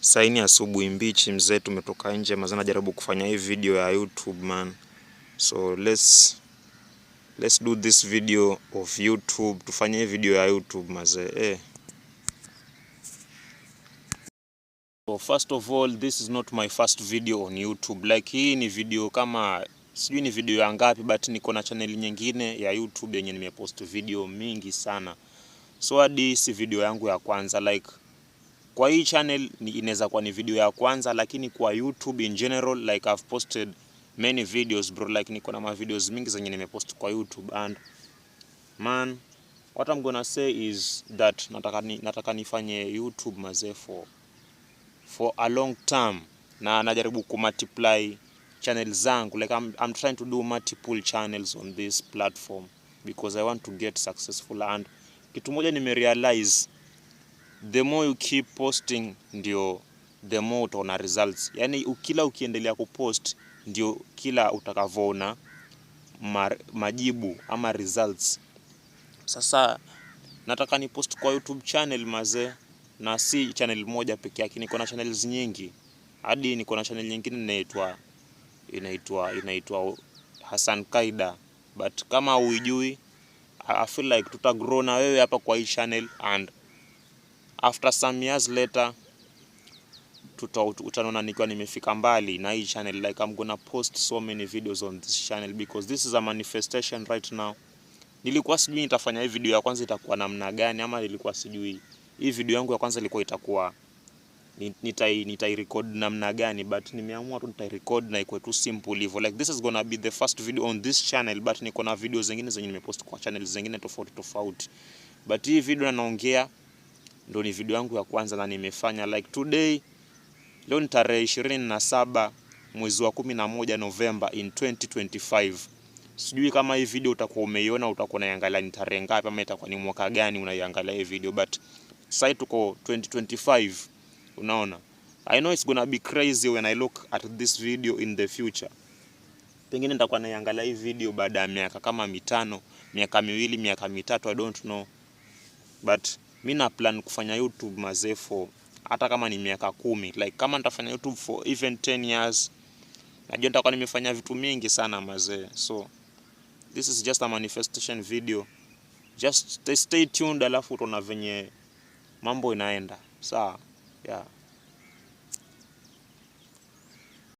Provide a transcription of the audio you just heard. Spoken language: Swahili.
Saa ni asubuhi mbichi mzee, tumetoka nje mazee, najaribu kufanya hii video ya YouTube, man. So let's do this video of YouTube, tufanye hii video ya YouTube, mazee, eh. So first of all, this is not my first video on YouTube. Like, hii ni video kama sijui ni video ya ngapi, but niko na channel nyingine ya YouTube yenye nimepost video mingi sana. So hadi si video yangu ya kwanza. Like, kwa hii channel inaweza kuwa ni video ya kwanza, lakini kwa YouTube in general, like, I've posted many videos, bro. Like, niko na ma videos mingi zenye nimepost kwa YouTube. And man, what I'm gonna say is that nataka nifanye YouTube, mazee, for a long term, na najaribu ku multiply channel zangu. Like, I'm trying to do multiple channels on this platform because I want to get successful. And kitu moja nimerealize, the more you keep posting, ndio the more utaona results. Yani kila ukiendelea kupost, ndio kila utakavyoona majibu ama results. Sasa nataka ni post kwa YouTube channel, mazee, na si channel moja peke yake, niko na channels nyingi. Hadi niko na channel nyingine inaitwa Hassan Kaida, but kama huijui, I feel like tutagrow na wewe hapa kwa hii channel, and after some years later utaona nikiwa nimefika mbali na hii channel. Like, I'm gonna post so many videos on this channel because this is a manifestation right now. Nilikuwa sijui nitafanya hii video ya kwanza itakuwa namna gani, ama nilikuwa sijui hii video yangu ya kwanza ilikuwa itakuwa nitai record namna gani, but nimeamua tu nitai record na ikuwe tu simple hivyo. Like, this is gonna be the first video on this channel, but niko na video zingine zenye nimepost kwa channel zingine tofauti tofauti, but hii video na naongea ndo ni video yangu ya kwanza na nimefanya like today. Leo ni tarehe 27 mwezi wa 11, November in 2025. Sijui kama hii video utakuwa umeiona, utakuwa unaiangalia ni tarehe ngapi, ama itakuwa ni mwaka gani unaiangalia hii video, but sasa tuko 2025, unaona. I know it's gonna be crazy when I look at this video in the future. Pengine nitakuwa naiangalia hii video baada ya miaka kama 5, miaka 2, miaka 3, I don't know. But mi na plan kufanya YouTube, mazee, for hata kama ni miaka 10. Like, kama nitafanya YouTube for even 10 years, najua nitakuwa nimefanya vitu mingi sana, mazee. So this is just a manifestation video. Just stay tuned, alafu utaona venye mambo inaenda. Sawa, yeah.